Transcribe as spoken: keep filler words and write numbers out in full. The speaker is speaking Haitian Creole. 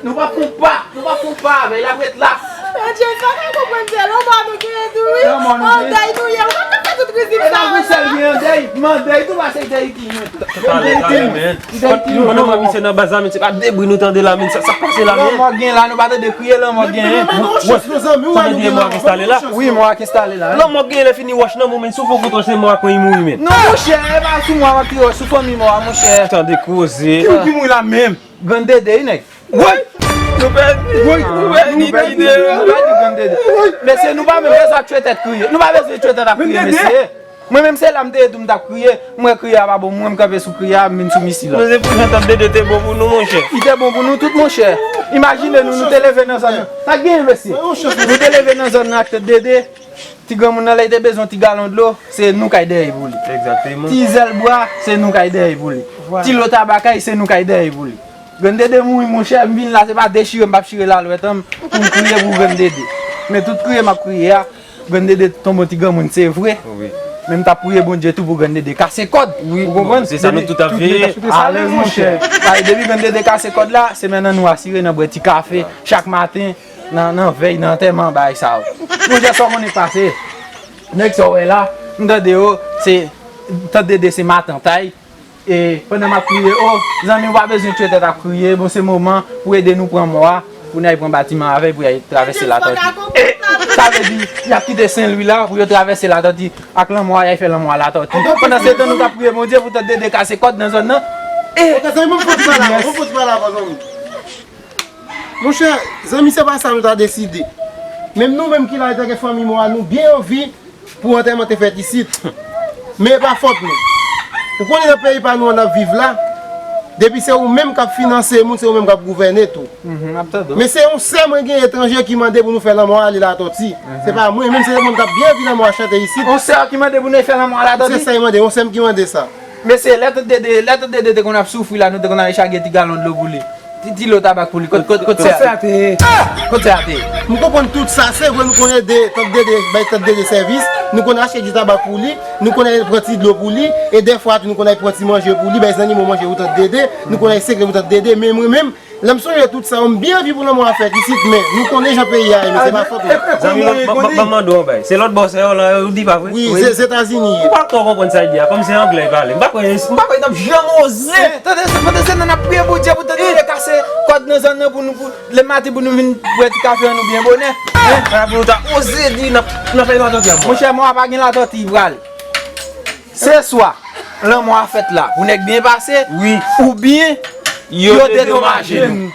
Nou p ap fon pa, nou p ap fon pa avè l, l ap ret la. Adje, sa ka konprann se lanmò nou genyen tou wi. Lanmò nou genyen. An dèy nou ye, ou pa ka fè tout rizib sa. E nan pou sèl gen an dèy, m an dèy tou pase dèy ki mwen. Talè, talè, men. Pandan mwen misye nan baz la, men se pa de bri nou tande la, men sa, sa k pase la, men. Lanmò gen la, nou pa tande kriye, lanmò gen. Wè, sa vle di e mwen ki enstale la? Wi, mwen ki enstale la. Lanmò gen lè fini wòch nan mwen, men si w fè kontwòl se mwen ak mwen ki mouri, men. Non, monchè, e pa sou mwen w ap tire wòch, sou fanmi mwen, monchè. Tande koze. Ki, ki mouri la menm? Grann Dede, wi, nèg. Woy! Nou pèdi! Woy! Nou pèdi! Nou pèdi! Nou pèdi Grann Dede. Mesye, nou pa menm bezwen tchwe tèt kriye. Nou pa bezwen tchwe tèt ap kriye, mesye. Mwen menm se la m te ye tou m t ap kriye. M wè kriye a pa bon. Mwen m kanpe sou kriye a, m vin sou misil la. Men se pou jan Tante Dede te bon pou nou, monchè. Li te bon pou nou tout, monchè. Imajine nou, nou te leve nan zòn nan. Sa k genyen, mesye? Nou te leve nan zòn nan ak Tante Dede. Ti granmoun nan, lè li te bezwen ti galon dlo, se nou k al dèyè pou li. Egzakteman. Ti zèl bwa, se nou k al dèyè pou li. Vwala. Ti lo tabakay, se nou k al dèyè pou li. Grann Dede mouri, monchè, m vin la, se pa dechire m p ap chire lalwèt an m pou m kriye pou Grann Dede. Men tout kriye m ap kriye a, Grann Dede tonbe yon ti granmoun, se vre. Wi. Men m t ap priye Bondye tou pou Grann Dede kase kòd. Wi, ou konprann? Se sa nou tout ap veye. Alèz, monchè. Paske depi Grann Dede kase kòd la, se menm nan nou asire nan bwè ti kafe chak maten. Nan, nan vèy, nan antèman, bagay sa yo. Monchè, sa w konnen k pase? Nèg sa w wè la, m tande yo, se, Tante Dede se matant a y. E pandan m ap kriye, o, zanmi, w pa bezwen tchwe tèt ap kriye. Bon, se moman pou ede nou pran mò a, pou n al pran batiman avè l, pou y al travèse Latòti. E, sa vle di, y ap kite Sen Lwi la, pou yo travèse Latòti, ak lanmò a, y al fè lanmò a Latòti. Pandan se tan, nou t ap priye Bondye pou Tante Dede kase kòd nan zòn nan. E, zanmi, ban m fon ti pale avè w, ban m fon ti pale avè w, zanmi. Monchè, zanmi, se pa sa nou ta deside. Menm nou menm ki la, antanke fanmi mò a, nou byen anvi pou antèman te fèt isit. Men e pa fòt nou. Ou konnen nan peyi pa nou an n ap viv la, depi se ou menm k ap finanse moun, se ou menm k ap gouvène tou. Mhm, m ap tande w. Men se yon sè mwen gen etranje ki mande pou nou fè lanmò a ale Latòti. Mhm. Se pa mwen, menm se mwen m t ap byen anvi lanmò a chante isit. Yon sè ki mande pou nou fè lanmò a Latòti? Se sa l mande, yon sè m ki mande sa. Mesye, lè Tante Dede, lè Tante Dede te konn ap soufri la, nou te konn ale chage ti galon dlo pou li. Ti, ti lo tabak pou li. Kot, kot, kot sè a te ye? Kot sè a te ye? M konprann tout sa, se vre nou konn ede Tante Dede, bay Tante Dede sèvis, nou konn achte ti tabak pou li, nou konn al pran ti dlo pou li, e dèfwa tou nou konn al pran ti manje pou li, bay zannimo manje pou Tante Dede, nou konn al sekre pou Tante Dede, men mwen menm, lè m sonje tout sa yo, m byen anvi pou lanmò a fèt isit, men nou konnen jan peyi a ye, men se pa fòt nou. Zanmi, ban, ban, ban, ban m mande w yon bagay. Se lòt bò sa yo la, ou di pa vre? Wi, se Etazini. Ou pa twò konprann sa l di a, kòm se anglè l pale. M pa kwè, m pa kwè n ap janm oze. Tande, tande, se nan n ap priye Bondye pou Tante Dede kase kòd nan zòn nan pou nou, pou, lè maten pou nou vin bwè ti kafe an nou byen bonè. Sa pou nou ta oze di n ap, n ap fè Latòti a mò. Monchè, mò a pa gen Latòti, li prale. Se swa lanmò a fèt la pou nèg byen pase, wi, oubyen yo dedomaje nou.